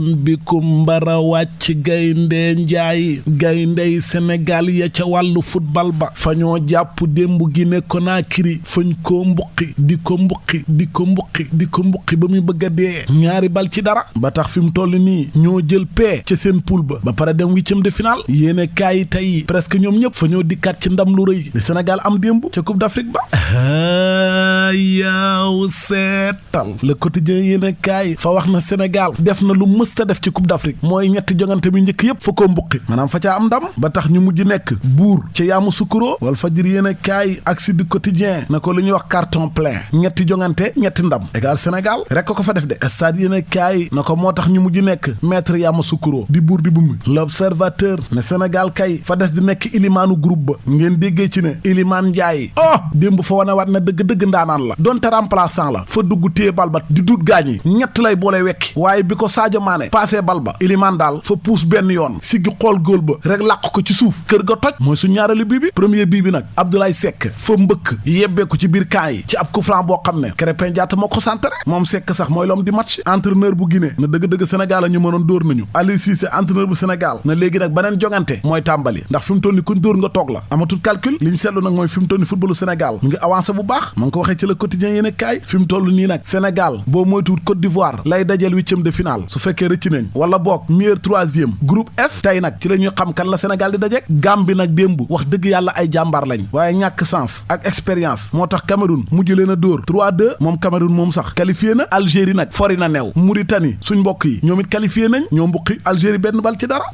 marhaban bikum mbara wàcc gaynde njaay gayndey Sénégal ya ca wàllu football ba fa ñoo jàpp démb Guinée Conakry fañ ko mbuqi di ko mbuqi ba muy bëgg a dee ñaari bal ci dara ba tax fi mu toll nii ñoo jël paie ca seen poule ba pare dem huitième de finale yéene kaay tey presque ñoom ñëpp fa ñoo dikkaat ci ndam lu rëy di Sénégal am démb ca Coupe d'Afrique ba yaaw seetal le quotidien yéene kaay fa wax na Sénégal def na lu mësta def ci Coupe d'Afrique mooy ñetti jongante bi njëkk yëpp fa ko mbuqi maanaam fa caa am ndam ba tax ñu mujj nekk buur ca Yamoussoukro Walf Fadjri yéene kaay ak Sud Quotidien na ko lu ñuy wax carton plein ñetti jongante ñetti ndam égal Sénégal rek ko fa def de stade yéene kaay na ko moo tax ñu mujj nekk maître Yamoussoukro di buur di bummi l'observateur ne Sénégal kay fa des di nekk ilimaanu groupe ba ngeen déggee ci ne Ilimaan Njaay démb fa wane waat na dëgg-dëgg ndaanaan la donte remplaçant la fa dugg téye bal ba di duut gaañi ñett lay boole wekki waaye bi ko Sadio Mané passé bal ba Ilimaan daal fa puus benn yoon siggi xool góol ba rek làq ko ci suuf kër ga toj mooy su ñaareelu bii bi premier bii bi nag Abdoulaye Seck fa mbëkk yebbeeku ci biir camp yi ci ab coup franc boo xam ne Krépin Diatta moo ko centré moom Seck sax mooy l'homme du match entraîneur bu Guinée na dëgg-dëgg Sénégal la ñu mënoon dóor nañu Aliou Cissé entraîneur bu Sénégal na léegi nag beneen jongante mooy tàmbali ndax fi mu toll ni kuñ dóor nga toog la amatul calcul li ñu seetlu nag mooy fi mu toll ni footballu Sénégal mu ngi avancé bu baax ma ngi ko waxee ci le quotidien yéen kaay fi mu toll nii nag Sénégal boo moytuwut Côte d'Ivoire lay dajeel huitième de finale su fekkee rëcc nañ wala boog meilleur troisième groupe F tey nag ci la ñuy xam kan la Sénégal di dajeek Gambie nag démb wax dëgg yàlla ay jàmbaar lañ waaye ñàkk sens ak expérience moo tax Cameroun mujj leen a dóor 3-2 moom Cameroun moom sax qualifié na Algérie nag fori na neew Mauritanie suñ mbokk yi ñoom it qualifié nañ ñoo mbuqi Algérie benn bal ci dara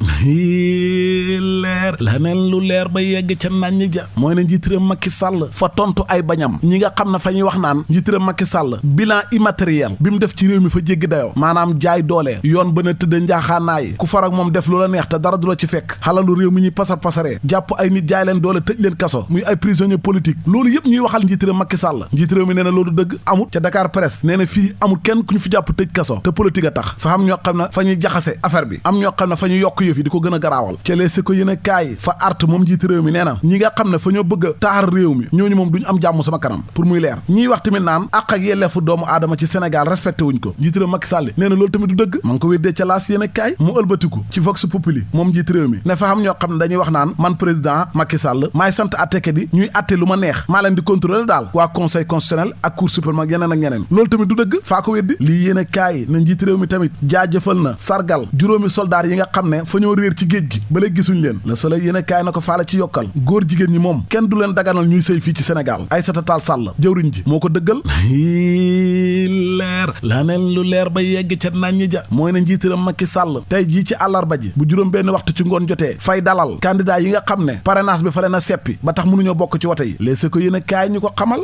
leer la neen lu leer ba yegg ca naññ ja mooy ne njiit réew Macky Sall fa tontu ay bañam ñi nga xam ne fa ñuy wax naan njiit réew Macky Sall bilan immatériel bi mu def ci réew mi fa jéggi dayoo maanaam jaay doole yoon ba na tëdd njaaxaanaay ku far ak moom def lu la neex te dara du la ci fekk xalalu réew mi ñuy pasaree jàpp ay nit jaay leen doole tëj leen kaso muy ay prisonnier politique loolu yëpp ñuy waxal njiit réew Macky Sall njiit réew mi nee na loolu dëgg amut ca Dakar Presse nee na fii amul kenn ku ñu fi jàpp tëj kaso te politique a tax fa am ñoo xam ne fa ñuy jaxase affaire bi am ñoo xam ne fa ñu yokk yëf yi di ko gën a garaawal ca leesi ko yéen a kaay fa art moom njiit réew mi nee na ñi nga xam ne fa ñoo bëgg a taar réew mi ñooñu moom duñu am jàmm sama kanam pour muy leer ñiy wax tamit naan àq ak yelleefu doomu aadama ci Sénégal respecté wuñ ko njiit réew Macky Sall nee na loolu tamit du dëgg ma ngi ko weddee ca laas yéen a kaay mu ëlbatiku ci Vox Populi moom njiit réew mi ne fa xam ñoo xam ne dañuy wax naan man président Macky Sall maay sant attekat yi ñuy atte lu ma neex maa leen di contrôler daal waa conseil constitutionnel ak cour suprême ak yeneen ak ñeneen loolu tamit du dëgg faa ko weddi lii yéen a kaay na njiit réew mi tamit jaajëfal na sargal juróomi soldaar yi nga xam ne fa ñoo réer ci géej gi ba léegi gisuñ leen Le Soleil yéen a kaay na ko faala ci yokkal góor jigéen ñi moom kenn du leen daganal ñuy sëy fii ci Sénégal Aïssata Tall Sall jëwriñ ji moo ko dëggal leer la neen lu leer ba yegg ca nañ ja mooy na njiitaram Macky Sall tey jii ci àllarba ji bu juróom benn waxtu ci ngoon jotee fay dalal candidat yi nga xam ne parrainage bi fa leen a seppi ba tax mënuñoo bokk ci wote yi leese ko yéen a kaay ñu ko xamal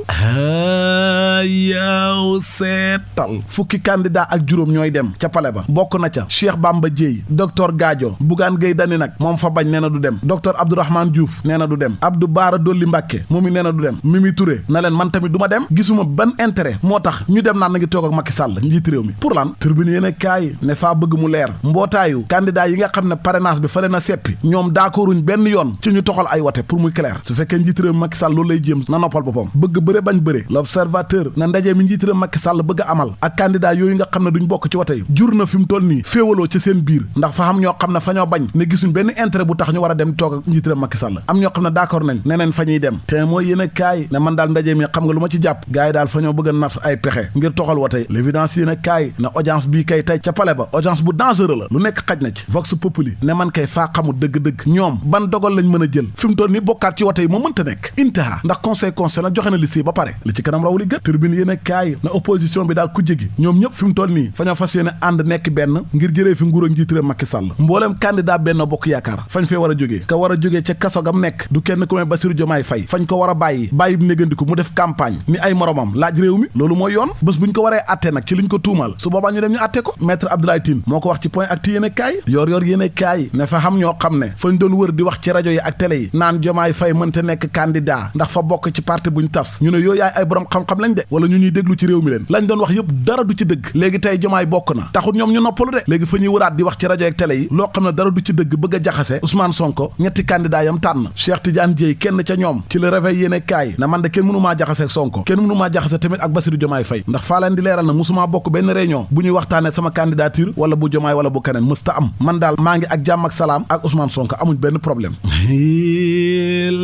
yaaw seetal fukki candidat ak juróom ñooy dem ca pale ba bokk na ca Cheikh Bamba Dièye docteur Gadio Bougane Gueye Dany nag moom fa bañ nee na du dem docteur Abdourahmane Diouf nee na du dem Abdou Bara Dolly Mbacké moom it nee na du dem Mimi Touré na leen man tamit du ma dem gisuma ban intérêt moo tax ñu dem naan na ngi toog ak Macky Sall njiit réew mi pour lan Tribune yéen a kaay ne faa bëgg mu leer mbootaayu candidat yi nga xam ne parrainage bi fa leen a seppi ñoom d'accorduñ benn yoon ci ñu toxal ay wote pour muy clair su fekkee njiit réew mi Macky Sall loolu lay jéem na noppal boppam bëgg bëre bañ bëre L'Observateur na ndaje mi njiit réew Macky Sall bëgg a amal ak candidat yooyu nga xam ne duñ bokk ci wote yi jur na fi mu toll nii féewaloo ci seen biir ndax fa xam ñoo xam ne fa ñoo bañ ne gisuñ benn intérêt bu tax ñu war a dem toog ak njiit réew Macky Sall am ñoo xam ne d'accord nañ neneen fa ñuy dem te mooy yéen a kaay ne man daal ndaje mi xam nga lu ma ci jàpp gars yi daal fa ñoo bëgg a nat ay pexe ngir toxal wote yi L'évidence yéen a kaay na audience bii kay tey ca palais ba audience bu dangereux la lu nekk xaj na ci Vox Populi ne man kay faa xamul dëgg-dëgg ñoom ban dogal lañ mën a jël fi mu toll nii bokkaat ci wote yi moo mënta nekk intaha ndax conseil constitutionnel joxe na liste yi ba pare li ci kanam raw li gët Tribune yéen a kaay na opposition bi daal ku jégi ñoom ñëpp fi mu toll nii fa ñoo fas yéene ànd nekk benn ngir jëlee fi nguur ak njiit réew Macky Sall mbooleem candidat benn bokk yaakaar fañ fee war a jógee ka war a jógee ca kaso gam nekk du kenn ku may Bassirou Diomaye Faye fañ ko war a bàyyi négandiku mu def campagne ni ay moromam laaj réew mi loolu mooy yoon bés buñ ko waree atte nag ci liñ ko tuumal su boobaa ñu dem ñu atte ko maître Abdoulaye Tine moo ko wax ci point actu yéene kaay yor yéene kaay ne fa xam ñoo xam ne fañ doon wër di wax ci rajo yi ak télé yi naan Diomaye Faye mënta nekk candidat ndax fa bokk ci parti buñ tas ñu ne yooyu yaay ay borom xam-xam lañ de wala ñu ñuy déglu ci réew mi leen lañ doon wax yëpp dara du ci dëgg léegi tey Diomaye bokk na taxut ñoom ñu noppalu de léegi fa ñuy wëraat di wax ci rajo ak télé yi loo xam ne dara du ci dëgg bëgg a jaxase Ousmane Sonko ñetti candidat yam tànn Cheikh Tidiane Dièye kenn ca ñoom ci le réveil yéene kaay na man de kenn mënu maa jaxase ak Sonko kenn mënu maa jaxase tamit ak Bassirou Diomaye Faye ndax faa leen di leeral na musumaa bokk benn réunion bu ñuy waxtaane sama candidature wala bu Jomaay wala bu keneen mësta am man daal maa ngi ak jàmm ak salaam ak Ousmane Sonko amuñ benn problème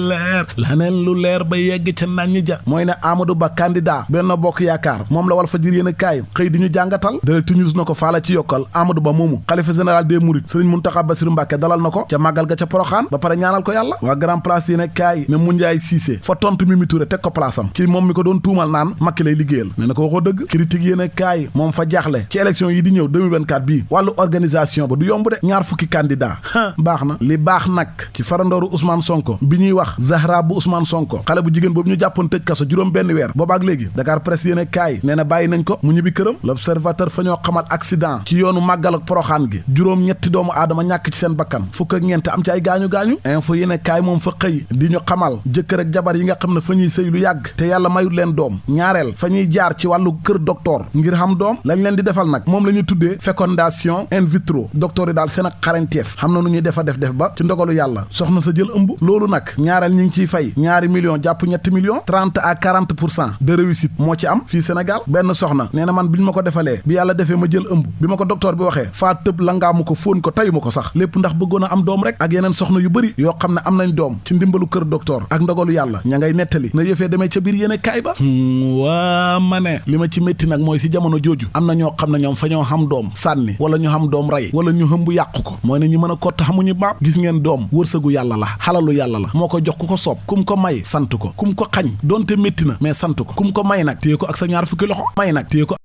leer laneen lu leer ba yegg ca nañ ja mooy ne Amadou Ba candidat Benno Bokk Yaakaar moom la Walfadjri yéen a kaay xëy di ñu jàngatal Direct News na ko faala ci yokkal Amadou Ba moomu xalifa général des Mourides Serigne Mountakha Bassirou Mbacké dalal na ko ca màggal ga ca Poroxaan ba pare ñaanal ko yàlla waa Grand Place yéen a kaay ne Moundiaye Cissé fa tontu Mimi Touré teg ko place am ci moom mi ko doon tuumal naan Macky lay liggéeyal ne na ko waxoo dëgg critique yéen a kaay moom fa jaaxle ci élection yi di ñëw 2024 bii wàllu organisation ba du yomb de ñaar fukki candidat baax na li baax nag ci farandooru Ousmane Sonko bi ñuy wax Zahra bu Ousmane Sonko xale bu jigéen boobu ñu jàppoon tëj kaso juróom benn weer boobaak léegi Dakar Presse yéen a kaay nee na bàyyi nañ ko mu ñibbi këram L'Observateur fa ñoo xamal accident ci yoonu màggal ak Poroxaan gi juróom ñetti doomu aadama ñàkk ci seen bakkan fukk ak ñeent am ci ay gaañu-gaañu info yéen a kaay moom fa xëy di ñu xamal jëkkër ak jabar yi nga xam ne fa ñuy sëy lu yàgg te yàlla mayut leen doom ñaareel fa ñuy jaar ci wàllu kër docteur ngir xam doom lañ leen di defal nag moom la ñu tuddee fécondation in vitro docteur yi daal seen ak xarañteef xam na nu ñuy def ba ci ndogalu yàlla soxna sa jël ëmb loolu nag ñaareel ñi ngi ciy fay ñaari millions jàpp ñetti millions 30 à 40% de réussite moo ci am fii Sénégal benn soxna nee na man biñ ma ko defalee bi yàlla defee ma jël ëmb bi ma ko docteur bi waxee faa tëb la ngaamu ko fóon ko tayu ma ko sax lépp ndax bëggoon a am doom rek ak yeneen soxna yu bëri yoo xam ne am nañ doom ci ndimbalu kër docteur ak ndogalu yàlla ña ngay nettali na yëfee demee ca biir yéene kaay ba waa ma ne li ma ci métti nag mooy si jamono jooju am na ñoo xam ne ñoom fa ñoo xam doom sànni wala ñu xam doom rey wala ñu hëmb yàqu ko mooy ne ñu mën a kott xamuñu baab gis ngeen doom wërsëgu yàlla la xalalu yàlla la moo ko jox ku ko soob kum ko may sant ko kum ko xañ doonte métti na mais sant ko kum ko may nag téye ko ak sa ñaar fukki loxo may nag téye ko